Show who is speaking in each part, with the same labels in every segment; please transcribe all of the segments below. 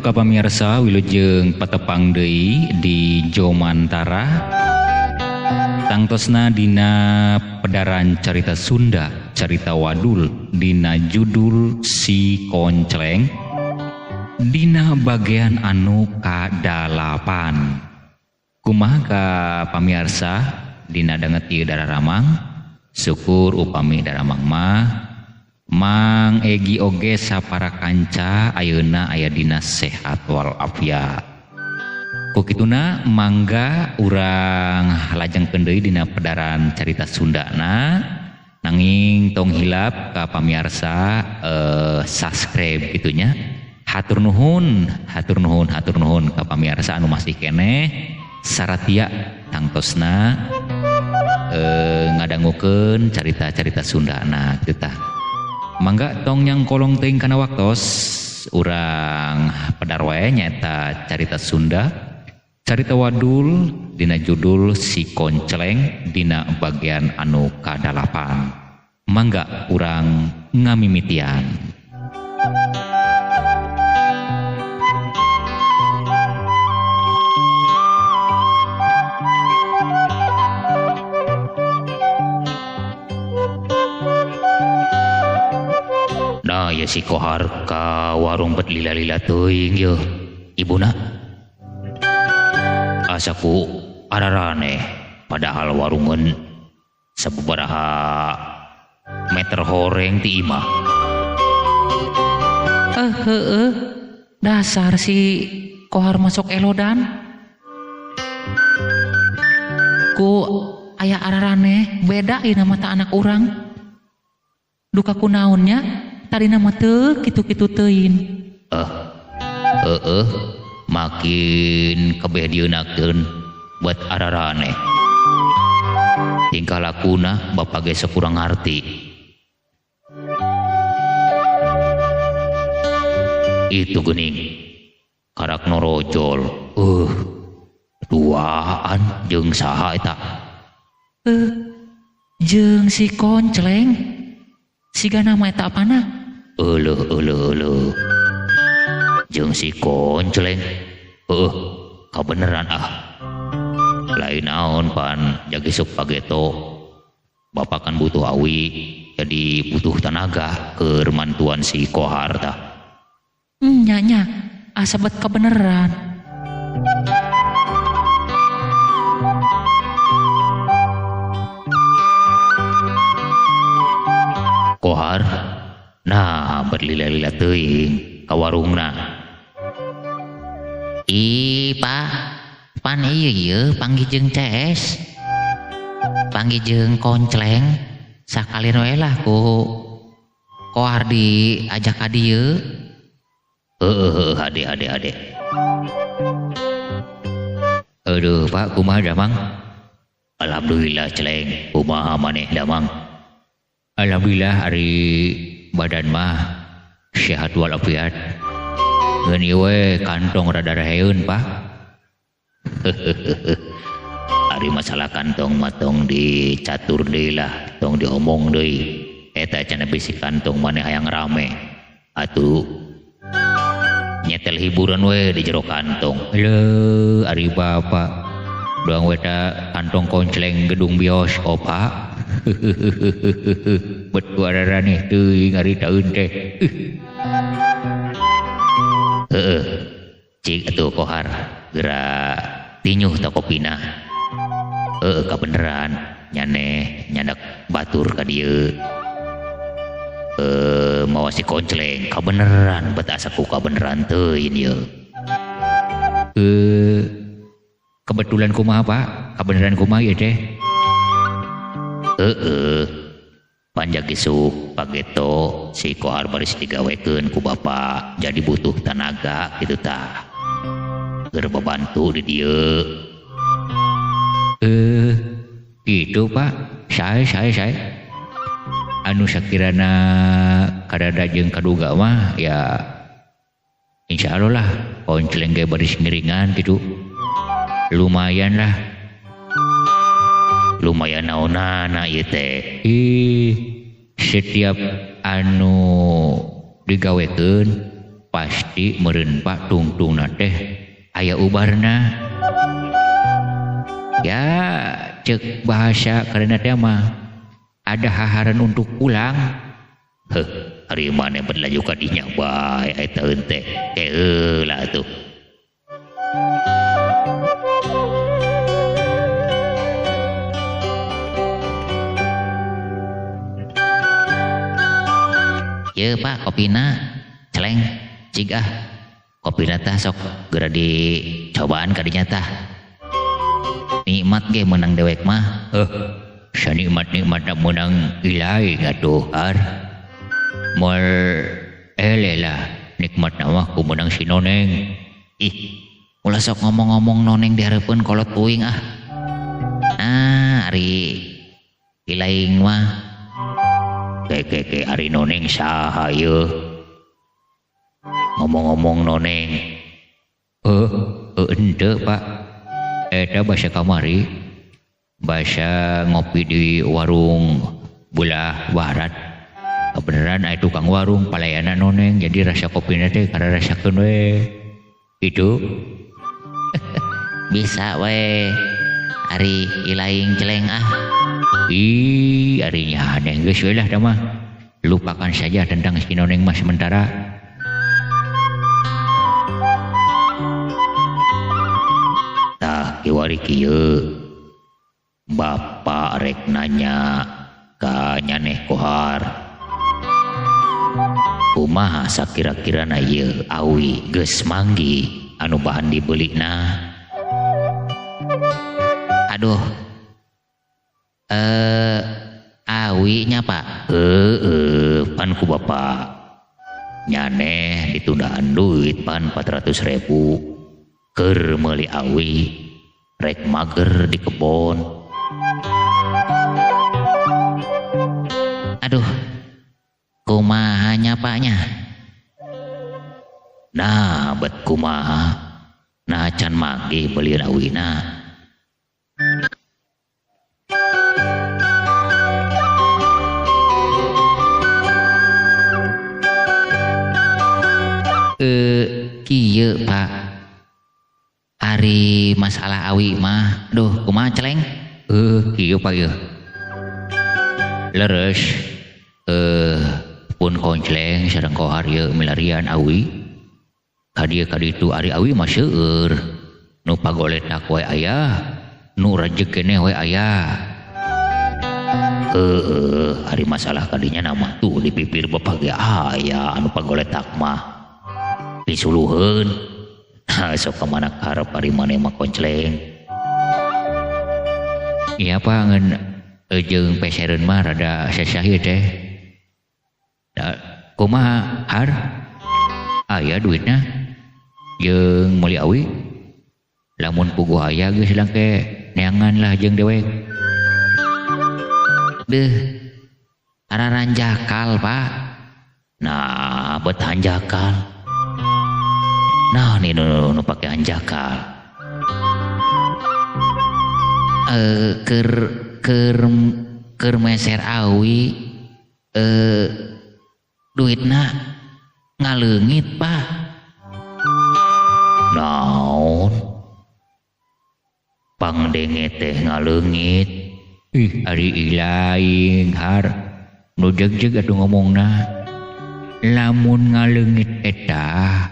Speaker 1: Kahatur ka pamirsa wilujeng patepang deui di Jomantara. Tangtosna dina pedaran carita Sunda, carita wadul dina judul Si Koncleng dina bagian anu kadalapan. Kumaha ka pamirsa dina danget ieu dararamang? Syukur upami daramang mah Mang Egi oge sapara kanca ayeuna aya dina sehat walafiat. Ku kituna mangga urang lajengkeun deui dina pedaran carita Sundana, nanging tong hilap ka pamiarsa subscribe kitunya. Hatur nuhun, hatur nuhun, hatur nuhun ka pamiarsa anu masih keneh saratia tangtosna ngadangukeun carita-carita Sundana kitu tah. Mangga tong nyangkolong teuing kana waktos urang pedar wae nyaeta carita Sunda, carita wadul dina judul Si Koncleng dina bagian anu kadalapan. Mangga urang ngamimitian. Nah ya si Kohar ka warung bet lila-lila teuing yeuh ibuna. Asaku ararane padahal warungeun sababaraha meter horeng ti imah.
Speaker 2: Heueuh dasar si Kohar masuk elodan. Ku aya ararane beda ieu mata anak urang. Duka kunaonnya tadina mah teu kitu-kitu teuing.
Speaker 1: Heueuh makin kebeh dieunakeun buat ararane. Tingkah lakuna bapak ge sakurang ngarti. Itu geuning karak norojol. Duaan jeung saha eta?
Speaker 2: Jeung si Koncleng. Siga nama eta apana?
Speaker 1: Euleuh euleuh euleuh. Jeung si Koncleng. Heueuh, kabeneran ah. Lain naon pan jagi sok pageto. Bapak kan butuh awi, jadi butuh tenaga keur mantuan si Kohar tah.
Speaker 2: Nya nya, asa bet kabeneran.
Speaker 1: Kohar, nah berlila-lila teuing ka warungna.
Speaker 2: Ih, Pak, pan ieu ieu panggih jeung CS. Panggih jeung Koncleng sakalin we lah ku Kohar diajak ka dieu.
Speaker 1: Heueuh, hade hade hade. Aduh, Pak, kumaha damang? Alhamdulillah celeng, kumaha maneh damang? Alhamdulillah ari badan mah sehat walafiat. Ngeun ieu we kantong rada raheun, Pak. Ari masalah kantong mah tong dicatur deui lah, tong diomong deui. Eta cenah bisi kantong maneh hayang rame. Atuh nyetel hiburan we di jero kantong. Leuh ari bapak doang we ta kantong koncleng gedung bioskop, Pak. Bet ararane teuing ari taeun teh. Heueuh. Cik atuh Kohar geura tinyuh ta kopina. Heueuh kabeneran nyaneh nyandak batur ka dieu. Mawa si Koncleng kabeneran bet asaku kabeneran teuing ieu. Kebetulan kumaha Pak? Kabeneran kumaha ieu teh? Heeh. Panjang isuk pageto si Kohar baris digawekeun ku bapak jadi butuh tenaga kitu tah. Keur babantu di dieu. Gitu Pak. Sae sae sae. Anu sakirana kadada jeung kaduga mah ya insyaallah lah Koncleng ge baris ngiringan kitu. Lumayan lah. Lumayan naonana ieu teh. Ih, setiap anu digawekeun Pasti meureun Pak tungtungna teh aya ubarna. Ya cek bahasa karena teh mah ada haharan untuk pulang. Heh, ari maneh berlaju ka dinya bae eta teh. Heula atuh.
Speaker 2: Ye Pak, kopina celeng cig ah. Kopina tah sok geura dicobaan ka dinya tah. Nikmat ge meunang dewek mah.
Speaker 1: Heuh, sanikmat-nikmatna meunang ilaing atuh har. Moal eleh lah nikmatna mah ku meunang si noneng.
Speaker 2: Ih, ulah sok ngomong-ngomong noneng di hareupeun kolot uing ah. Ah, ari ilaing mah.
Speaker 1: Keke ari noneng saha yeuh? Ngomong-ngomong noneng. Henteu Pak. Eta basa kamari. Basa ngopi di warung belah barat. Kebenaran aya tukang warung palayanan noneng jadi rasa kopina teh kararasakeun we. Kitu.
Speaker 2: Bisa we. Ari ilaing celeng ah.
Speaker 1: Ih, ari nyaneh geus we lah tah mah. Lupakan saja tentang si noneng mah sementara. Tah kiwari kieu. Bapak rek nanya ka nyaneh kohar. Kumaha sakira-kirana ieu awi geus manggi anu bahan dibelina?
Speaker 2: Aduh. Awinya Pak.
Speaker 1: Heeh, pan ku bapak. Nyaneh ditundaan duit pan 400.000 keur meuli awi rek mager di kebon.
Speaker 2: Aduh. Kumaha nya Pak nya?
Speaker 1: Nah, bet kumaha? Nah can manggi beuli awina.
Speaker 2: Kieu Pak. Ari masalah awi mah, duh kumaha celeng?
Speaker 1: Kieu Pak ieu. Leres pun koncleng sareng kohar ieu milarian awi. Ka dieu ka ditu ari awi mah seueur. Nu pagoletak we aya, nu rejeg keneh we aya. Ari masalah kadinya nama tuh di pipir bapak ge aya anu pagoletak mah. Disuluheun. Sok ka mana karep ari maneh mah koncleng. Iya Pak ngan jeung pesereun mah rada sesah ieu teh. Da kumaha har? Aya duitna jeung meuli awi. Lamun puguh aya geus langke neangan lah jeung dewek.
Speaker 2: Deuh. Araranjakal Pak.
Speaker 1: Nah, bet hanjakal. Nah, nih nu pake hanjakal.
Speaker 2: Keur meser awi duitna ngaleungit Pak.
Speaker 1: Naon? Pangdenge teh ngaleungit. Ih, ari ilaing har. Nu jegjeg atuh ngomongna. Lamun ngaleungit eta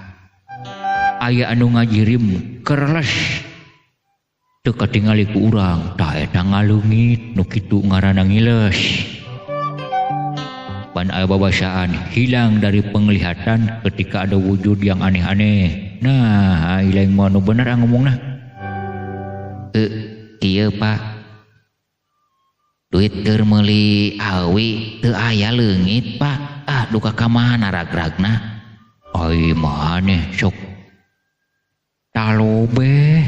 Speaker 1: aya anu ngajirim kerles teu katingali ku urang tah eta ngaleungit nu kitu ngaranna ngiles. Pan aya babasaan hilang dari penglihatan ketika ada wujud yang aneh-aneh. Nah, ilaing mah nu bener ngomongna.
Speaker 2: Kieu Pak. Duit keur meuli awi teu aya leungit Pak. Ah duka ka mana ragragna?
Speaker 1: Ai maneh sok talobe.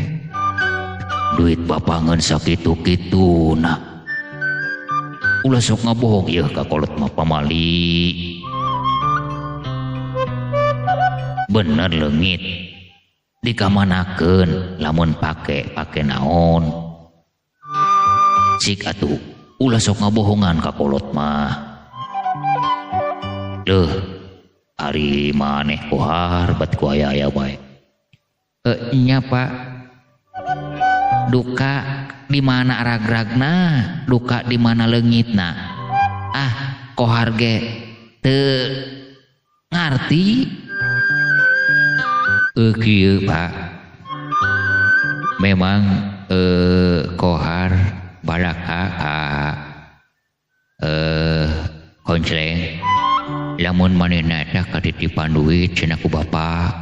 Speaker 1: Duit bapak ngan sakitu-kituna. Ulah sok ngabohong yeuh ka kolot mah pamali. Bener leungit. Dikamanakeun lamun pake naon. Cik atuh ulah sok ngabohongan ka kolot mah. Leuh, Ari maneh Kohar bat ku aya-aya bae.
Speaker 2: Nya Pak, duka di mana ragragna, duka di mana leungitna. Ah, Kohar ge teu ngarti.
Speaker 1: Kieu Pak. Memang Kohar balaka ka koncleng lamun manehna eta katitipan duit cenah ku bapa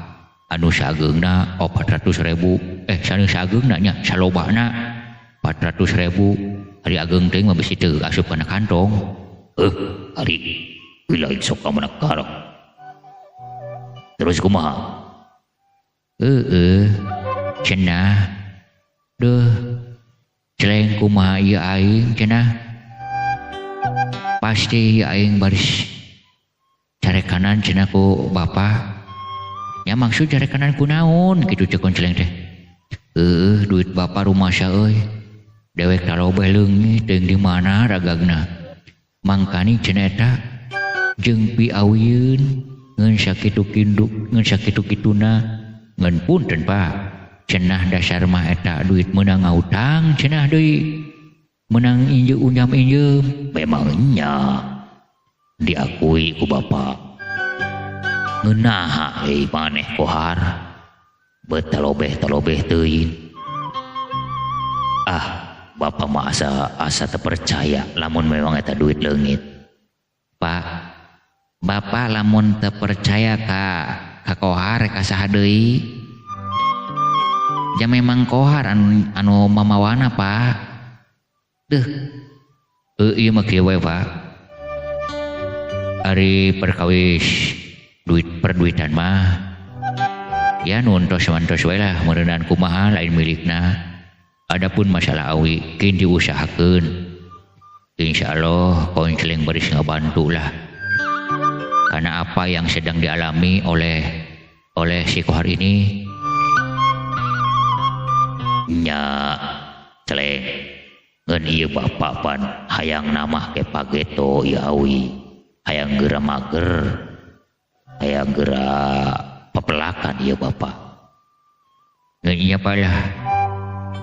Speaker 1: anu sageungna 400.000 sanu sageungna nya salobana 400.000 ari ageung teuing mah bisi teu asup kana kantong. Ari lain sok ka mana karek terus kumaha?
Speaker 2: Heeh cenah deuh celeng kumaha ieu aing cenah pasti aing baris carekanan cenah ku bapa. Ya maksud carekanan ku naon kitu cek konceleng teh. Heueuh duit bapa rumasa euy. Dewek talobeh leungit teuing di mana ragagna. Mangkani cenah eta jeung piawieun ngeun sakitu kinduk ngeun sakitu kituna ngeun punten Pak. Cenah dasar mah eta duit meunang ngahutang cenah deui. Menang inje unjam injem
Speaker 1: memangnya diakui ku bapa ngeunaha euy maneh Kohar beut talobeh teuing. Ah bapa mah asa teu percaya lamun memang eta duit leungit.
Speaker 2: Pak, bapa lamun teu percaya ka Kohar ka saha deui? Ja memang Kohar anu mamawana Pak. Deuh.
Speaker 1: Ieu mah kieu we Pak. Ari perkawis duit perduitan mah ya nuntos-mantos we lah meureunan kumaha lain milikna. Adapun masalah awi kin diusahakeun. Insyaallah konseling baris ngabantu lah. Karena apa yang sedang dialami oleh si Kohar ini nya celeng ngeun ieu bapa pan hayang namah ke pageto ieu awi hayang geura mager hayang geura pepelakan ieu bapa ngeun ieu lah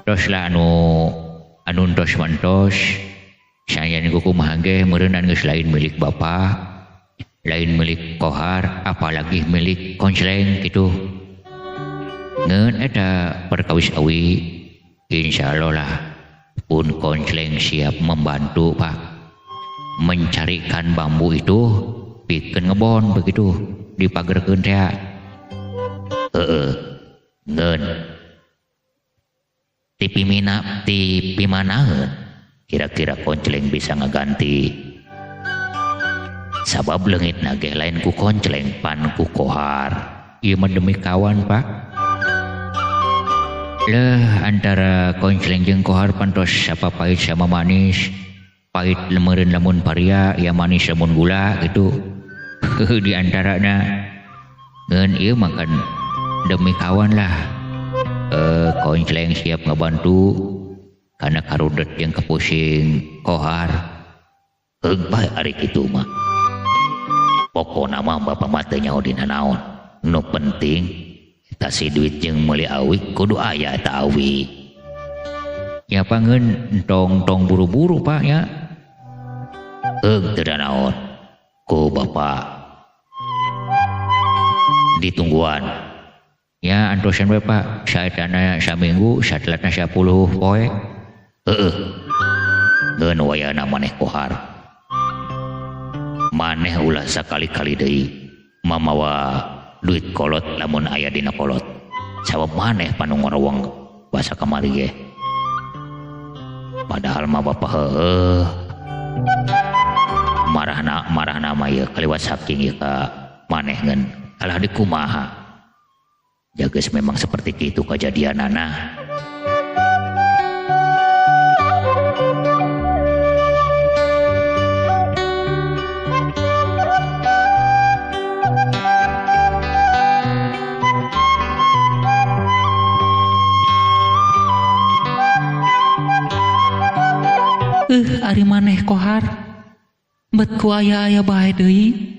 Speaker 1: tos lah anu tos mantos sayan kumaha ge meureunnan geus lain milik bapa lain milik Kohar apalagi milik konseleng kitu ngeun eta perkawis awi insyaallah lah pun konseleng siap membantu Pak mencarikan bambu itu pikeun ngebon begitu dipagerkeun teh. Heeh ngeun tipimina tipimanaeun kira-kira konceleng bisa ngaganti sabab leungitna ge lain ku konceleng pan ku Kohar.
Speaker 2: Ieu mah demi kawan Pak. Leh antara konceleng jeung Kohar pantos sapa pahit sama manis, pahit meureun lamun paria ya manis lamun gula gitu. Di antarana ngeun ieu mah kan demi kawan lah. Konceleng siap ngabantu karena karudet jeung kepusing Kohar.
Speaker 1: Heug bae ari kitu mah. Pokona mah bapa mah teu nyaho dina naon. Nu penting eta si duit jeung meuli awi kudu aya eta awi.
Speaker 2: Ya pangeun tong buru-buru Pak ya.
Speaker 1: Heug teu naon ku bapa ditungguan.
Speaker 2: Ya antosan we Pak, saetana saminggu satelatna 10 poe.
Speaker 1: Heeh. Ngeun wayahna maneh Kohar. Maneh ulah sakali-kali deui mamawa duit kolot lamun aya dina kolot. Sabab maneh panu ngorowong basa kamari ge. Padahal mah bapa heueuh marahna mah ieu kaliwat saking ieu ka maneh ngeun kalah dikumaha. Jages memang seperti itu kejadianana.
Speaker 2: Ari maneh Kohar bet ku aya-aya bae deui.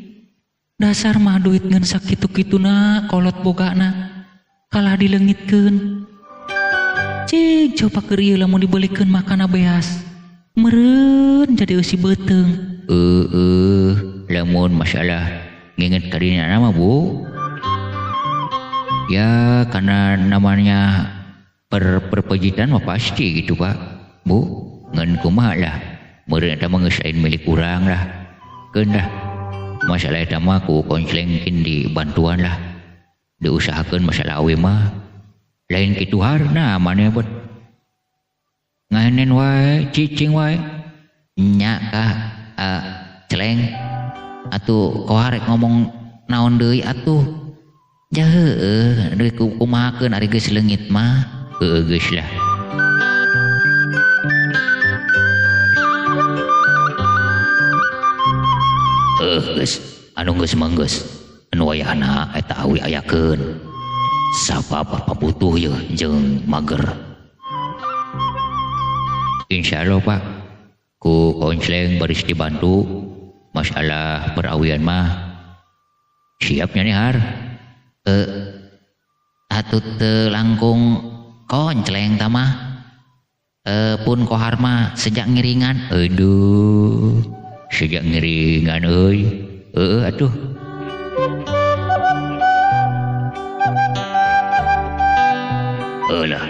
Speaker 1: Dasar mah duit ngan sakitu-kituna kolot bogana kalah dileungitkeun. Cing coba keur ieu lamun dibelikeun makana beas. Meureun jadi eusi beuteung.
Speaker 2: Lamun masalah nginget kadinya nama Bu. Ya karena namanya perpejitan mah pasti gitu Pak. Bu, ngan kumaha lah. Meureun eta mah geus lain milik urang lah. Keun lah. Masalah eta mah ku konsleng kin dibantuan lah. Diusahakeun masalah awe mah. Lain kitu harna maneh bet. Ngahenen wae, cicing wae.
Speaker 1: Nya kah celeng atuh koharek ngomong naon deui atuh. Ja heueuh deui kumahakeun ari geus leungit mah.
Speaker 2: Heueuh geus lah. Geus anu geus mah geus. Anu wayahna eta awi ayakeun. Sabab pabutuh yeuh jeung mager. Insyaallah Pak, ku konsleng baris dibantu masalah perawian mah. Siapnya nih har.
Speaker 1: Atuh teu langkung koncleng ta mah. Pun kohar mah sejak ngiringan.
Speaker 2: Aduh, sejak ngiringan euy. Heueuh atuh. Lah,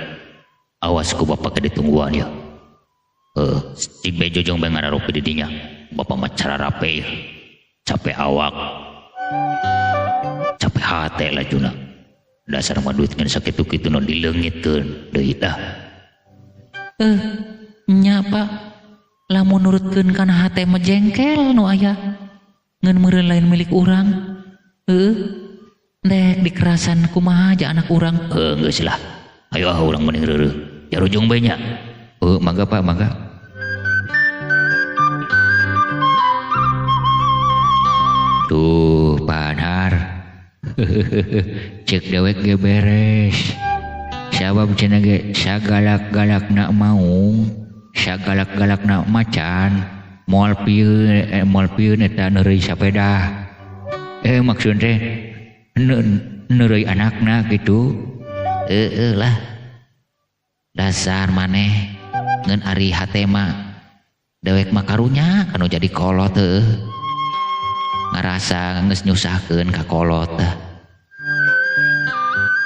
Speaker 2: awas ku bapak ke ditungguan ya. Si bejo jeung bae ngararopi di dinya. Bapak mah cararape ya. Capek awak. Capek hate lah juna. Dasar mah duit ngan sakitu-kitu nu dileungitkeun deui tah.
Speaker 1: Nya Pak, lamun nurutkeun kana hate mah jengkel nu aya. Ngan meureun lain milik urang. Heueuh. Dek dikerasan kumaha aja anak urang.
Speaker 2: Geus lah. Ayo ah urang mending reureuh. Jarujung bae nya. Mangga Pak, mangga. Tuh panhar. Cek dewek ge beres. Sabab cenah ge sagalak-galakna maung, sagalak-galakna macan, moal pieun eta neureuy sapeda. Maksud teh neureuy anakna gitu.
Speaker 1: Heeh lah. Dasar maneh ngan ari hate mah dewek mah karunya kanu jadi kolot heueuh. Ngarasa geus nyusahkeun ka kolot teh.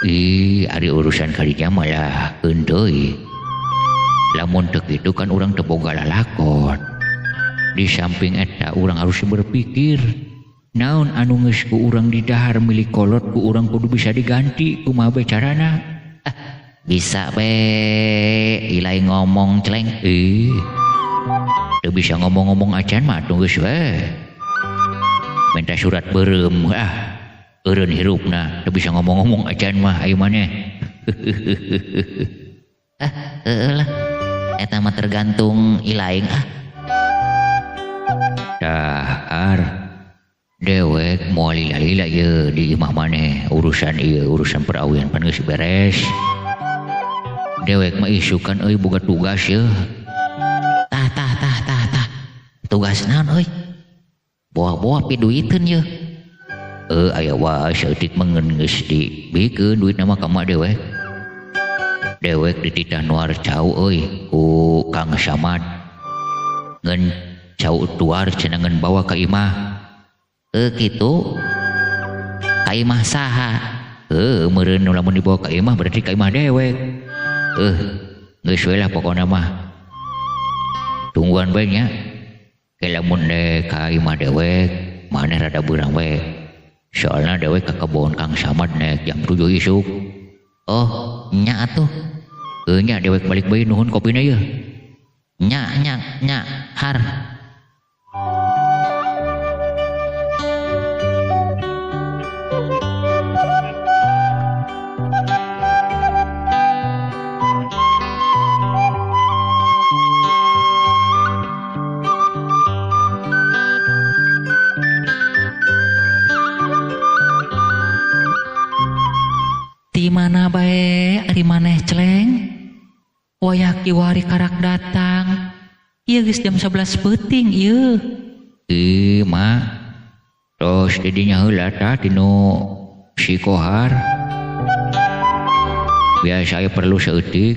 Speaker 2: Ih, ari urusan kadinya malah keun deui. Lamun teu kitu kan urang teu boga lalakon. Di samping eta urang harus berpikir naon anu geus ku urang didahar milik kolot ku urang kudu bisa diganti kumaha bae carana.
Speaker 1: Bisa be ilai ngomong celeng.
Speaker 2: Ih, teu bisa ngomong-ngomong acan mah atuh geus we. Minta surat beureum ah. Eureun hirupna teu bisa ngomong-ngomong acan mah ayo maneh.
Speaker 1: Heueuh lah. Eta mah tergantung ilaing ah.
Speaker 2: Dahar dewek moal lila-lila ieu di imah maneh urusan ieu urusan perawian pan geus beres. Dewek mah isukan euy boga tugas yeuh.
Speaker 1: Tah tah tah tah tah. Tugas naon euy? Boa-boa piduiteun yeuh.
Speaker 2: Aya wae saeutik mah ngeun geus dibikeun duitna mah ka mak dewek. Dewek dititah nuar cau euy ku Kang Samad. Ngeun cau tuar cenah ngeun bawa ka imah.
Speaker 1: Kitu. Ka imah saha?
Speaker 2: Meureun lamun dibawa ka imah berarti ka imah dewek. Geus we lah pokona mah. Tungguan bae nya. Ke lamun dek ka imah dewek, maneh rada beurang we. Soalna dewek ka kebon Kang Samad nek jam 7 isuk.
Speaker 1: Oh, nya atuh.
Speaker 2: Nya dewek balik bae nuhun kopina yeuh.
Speaker 1: Nya nya nya har. Di mana bae ari maneh celeng? Wayah kiwari karak datang. Ieu geus jam 11 peuting ieu.
Speaker 2: Ih, mak.
Speaker 1: Terus didinya heula tah tinu si Kohar. Biasa aya perlu saeutik.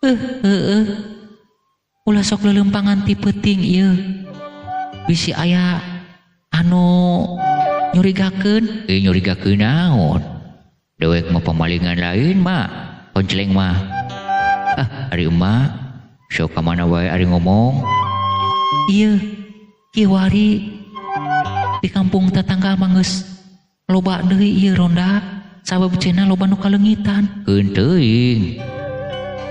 Speaker 2: Heueuh. Ulah sok leuleumpangan ti peuting ieu. Bisi aya anu nyurigakeun.
Speaker 1: Nyurigakeun naon? Dewek mah pamalingan lain mah, koncleng mah. Ah, ari emak sok ka mana wae ari ngomong.
Speaker 2: Ieu kiwari di kampung tetangga mah geus loba deui ieu ronda sabab cenah loba nu kaleungitan.
Speaker 1: Keun teuing.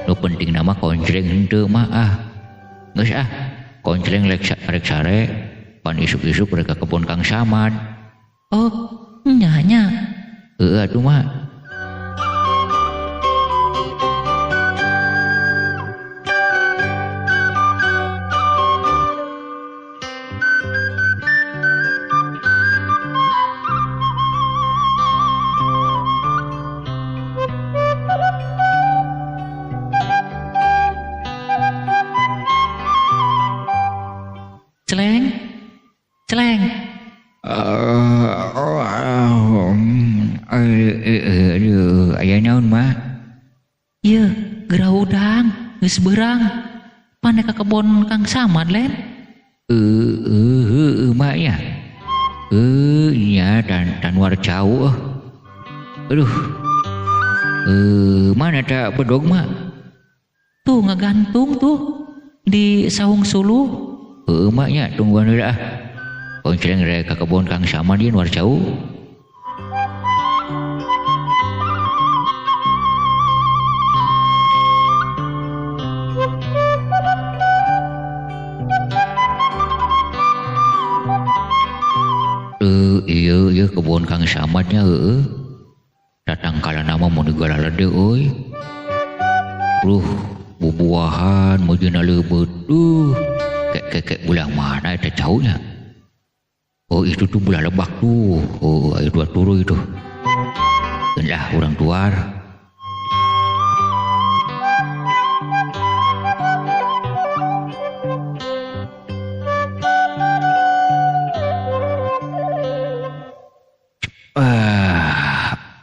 Speaker 1: Nu penting nama koncleng henteu mah ah. Geus ah, koncleng rek sare pan isuk-isuk rek ka kebon Kang Samad.
Speaker 2: Oh, nya nya.
Speaker 1: Heueuh atuh mah.
Speaker 2: Celeng, celeng.
Speaker 1: Aduh, aya naon mah?
Speaker 2: Ieu, geura hudang, geus beurang. Pane ka kebon Kang Samad len?
Speaker 1: Heueuh mah nya. Nya dan war jauh. Aduh. Mana ta bedog mah?
Speaker 2: Tuh ngagantung tuh di saung suluh.
Speaker 1: Heueuh mah nya tungguan heula ah. Koncleng rek ka kebon Kang Samad ieu war jauh. Iya iya kebon Kang Samadnya heueuh. Datang kala nama mun digalalede euy. Duh, bubuahan mujuna leubeut. Duh, kek belah mana eta jauhnya. Oh itu tuh belah lebak tuh. Oh ayo dua turu itu. Lah urang tuar.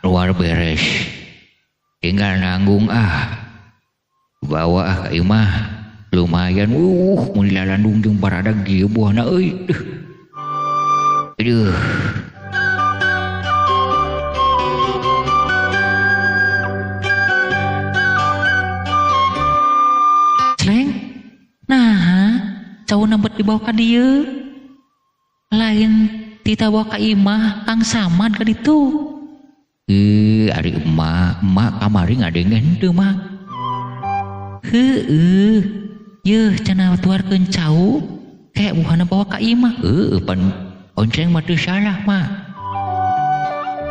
Speaker 1: Luar beres. Tinggal nanggung ah. Bawa ah ka imah. Lumayan mun dilalandung jeung baradag ieu buahna euy. Aduh.
Speaker 2: Celeng. Nah, cauna bet dibawa ka dieu. Lain tita bawa ka imah Kang Samad ka ditu.
Speaker 1: Ari emak, emak kamari ngadenge henteu mah.
Speaker 2: Heueuh. Yeuh cenah tuarkeun cau, kayak buahna bawa ka imah.
Speaker 1: Heueuh pan onceng mah teu salah mah.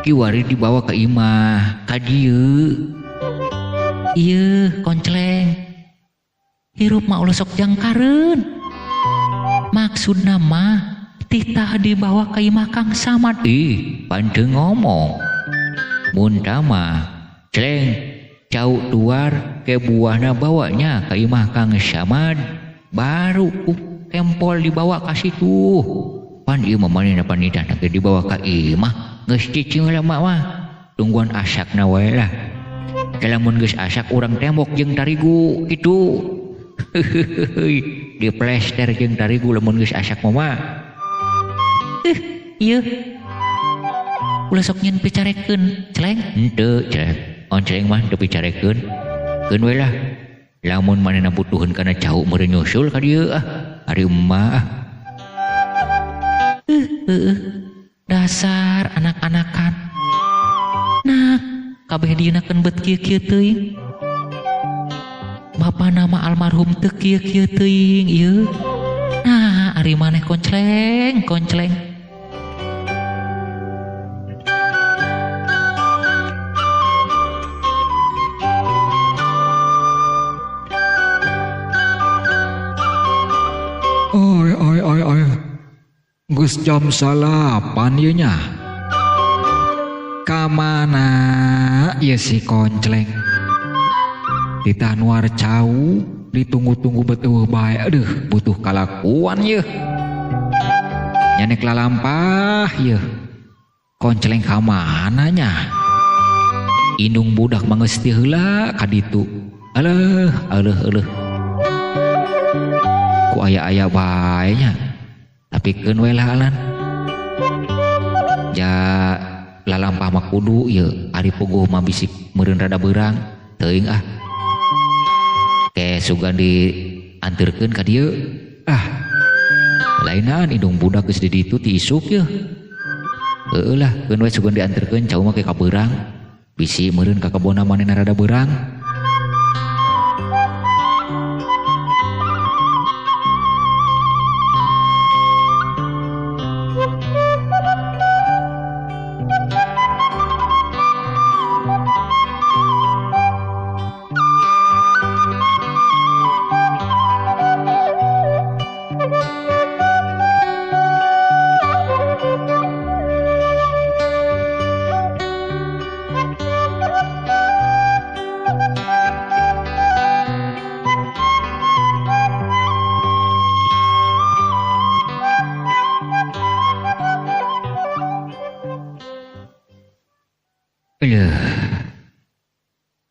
Speaker 1: Kiwari dibawa ka imah, ka dieu.
Speaker 2: Ieu koncleng. Hirup mah ulah sok jangkareun. Maksudna mah titah dibawa ka imah Kang Samad.
Speaker 1: Ih, pan teu ngomong. Mun mah celeng cau tuar ke buahna bawanya ka imah Kang Samad baru kempol dibawa ka situ. Pan ieu mah manehna panitahna ge dibawa ka imah geus cicing heula mah. Tungguan asakna wae lah. Lamun geus asak urang tembok jeung tarigu kitu. Di plester jeung tarigu lamun geus asak mah.
Speaker 2: Ieu ulah sok nyen picarekeun, celeng.
Speaker 1: Henteu, celeng. Oncleng mah teu picarekeun. Keun we lah. Lamun manehna butuheun kana cau meureun nyusul ka dieu ah. Ari emak ah.
Speaker 2: Dasar anak-anakan. Nah, kabeh dienakeun bet kieu-kieu teuing. Bapa nama almarhum teu kieu-kieu teuing ieu. Nah, ari maneh koncleng, koncleng.
Speaker 3: Oi oi oi oi. Geus jam 9 ieu nya. Ka mana ieu si koncleng? Titah nuar cau, ditunggu-tunggu bet eueuh bae. Aduh, butuh kalakuan ieu. Nyanek lalampah yeuh. Konceleng ka mana nya? Indung budak mah geus teu heula ka ditu. Aleuh, aleuh, aleuh. Ku aya-aya bae nya. Tapi keun we lah alan. Ja lalampah mah kudu ieu, ari puguh mah bisi meureun rada beurang, teuing ah. Ke sugan dianterkeun ka dieu. Ah. Lainan indung budak geus di ditu ti isuk yeuh. Heueuh lah, keun we sugan dianterkeun cau mah ke ka beurang. Bisi meureun ka kebonna manehna rada beurang.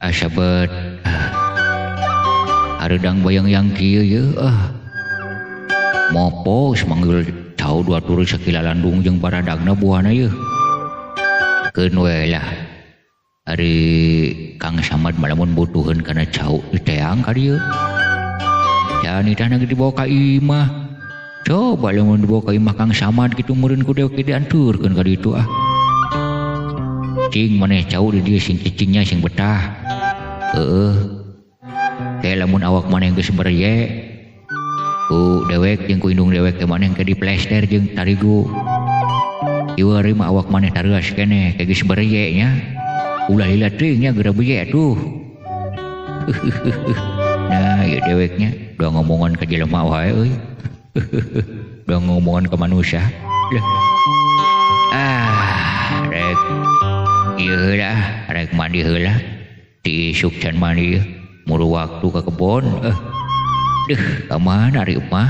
Speaker 3: Asabet hareudang bayang yang kieu ye ah mopo geus manggil cau dua turu sakila landung jeung baradagna buahna ye keun we lah ari Kang Samad mah lamun butuheun kana cau diteang ka dieu jan itahna ge dibawa ka imah coba lamun dibawa ka imah Kang Samad kitu meureun ku dewek dianturkeun ka ditu ah cing maneh cau di dieu sing cicingnya sing betah. Heeh. Ke lamun awak maneh geus berye ku dewek jeung ku indung dewek teh maneh ke diplester jeung tarigu. Ieu ari mah awak maneh tareuas keneh ke geus berye nya. Ulah lila teuing nya geura beye atuh. Nah, ieu deweknya doa ngomongan ka jelema wae euy. Doa ngomongan ka manusia. Lah. Ah, rek ieu heula, rek mandi heula. Ti isuk can mandi muru waktu ka kebon. Deuh, ka mana ari emak?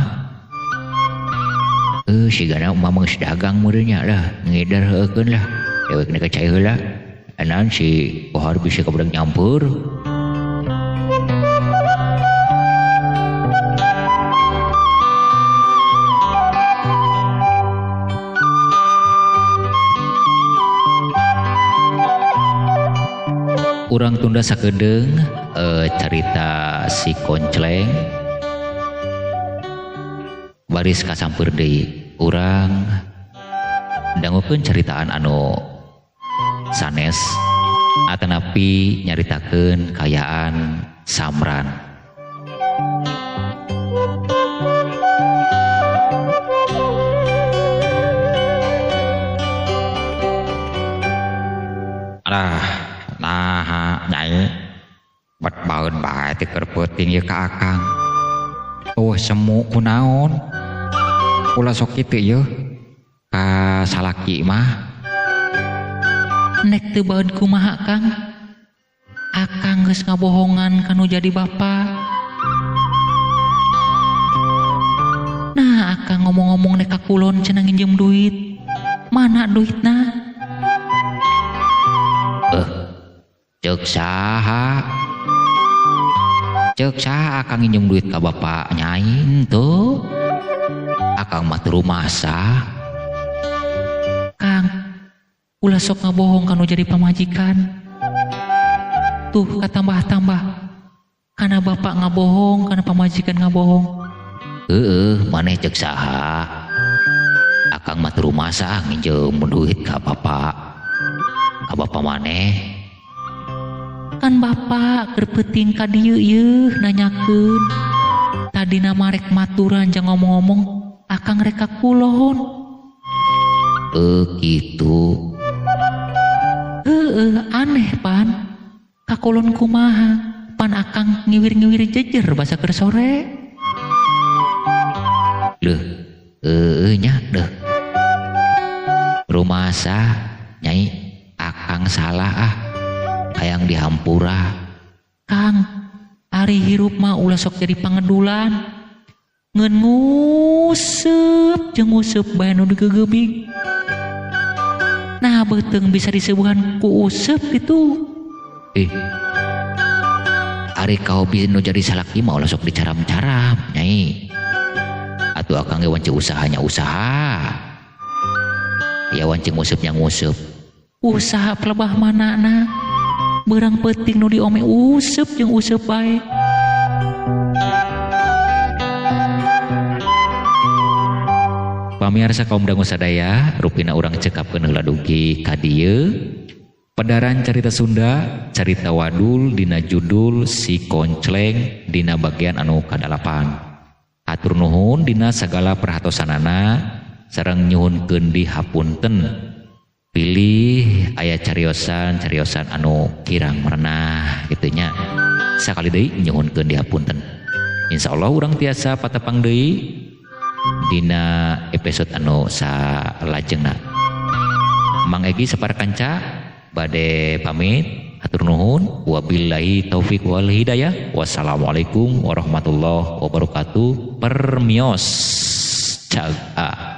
Speaker 3: Sigana emak mah geus dagang meureun nya lah, ngider heukeun lah. Dewek na ka cai heula. Anan si Kohar bisa kabudak nyampur. Urang tunda sakedeung carita si Koncleng baris kasampeur deui. Urang dangukeun caritaan anu sanes atanapi nyaritakeun kayaan Samran. Alah, nah nyai bet baeun bae teh keur peuting ieu ka akang.
Speaker 1: Oh semu kunaon? Ulah sok kitu yeuh ka salaki mah.
Speaker 2: Nek teu baeun kumaha Kang? Akang geus ngabohongan kanu jadi bapa. Nah, akang ngomong-ngomong nek ka kulon cenah nginjem duit. Mana duitna?
Speaker 1: Ceuk saha? Ceuk saha akang nginjem duit ka bapak nyai henteu? Akang mah teu rumasa.
Speaker 2: Kang, ulah sok ngabohong kanu jadi pamajikan. Tuh katambah-tambah. Kana bapak ngabohong, kana pamajikan ngabohong.
Speaker 1: Heeh, maneh ceuk saha? Akang mah teu rumasa nginjem duit ka bapak. Ka bapak maneh.
Speaker 2: Kan bapak keur peuting ka dieu yeuh nanyakeun. Tadina mah rek maturan jang ngomong-ngomong akang rek ka kulon.
Speaker 1: Kitu.
Speaker 2: Heeh, aneh pan. Ka kulon kumaha? Pan akang ngiwir-ngiwir jejer basa keur sore.
Speaker 1: Leuh, heueuh nya deuh. Rumasa nyai akang salah ah. Hayang dihampura.
Speaker 2: Kang, ari hirup mah ulah sok jadi pangedulan.
Speaker 1: Ngeun nguseup jeung nguseup bae nu digegebig. Nah beuteung bisa diseubuhan ku useup kitu. Ari kahobi nu jadi salaki mah ulah sok dicaram-caram nyai. Atuh akang ge wanci usahanya usaha. Ya wanci nguseup nya nguseup. Usaha pelebah manana. Beurang peuting nu diome useup jeung useup bae. Pamiarsa kaum dangu sadaya, rupina urang cekapkeun heula dugi ka dieu. Pedaran carita Sunda, carita wadul dina judul Si Koncleng dina bagian anu kadalapan. Hatur nuhun dina sagala perhatosanana sareng nyuhunkeun dihapunten. Pilih aya cariosan-cariosan anu kirang merenah kitu nya. Sakali deui nyuhunkeun dihapunten. Insyaallah urang tiasa patepang deui dina episode anu salajengna. Mang Egi sapara kanca bade pamit, hatur nuhun, wabillahi taufik wal hidayah. Wassalamualaikum warahmatullahi wabarakatuh. Permios caga.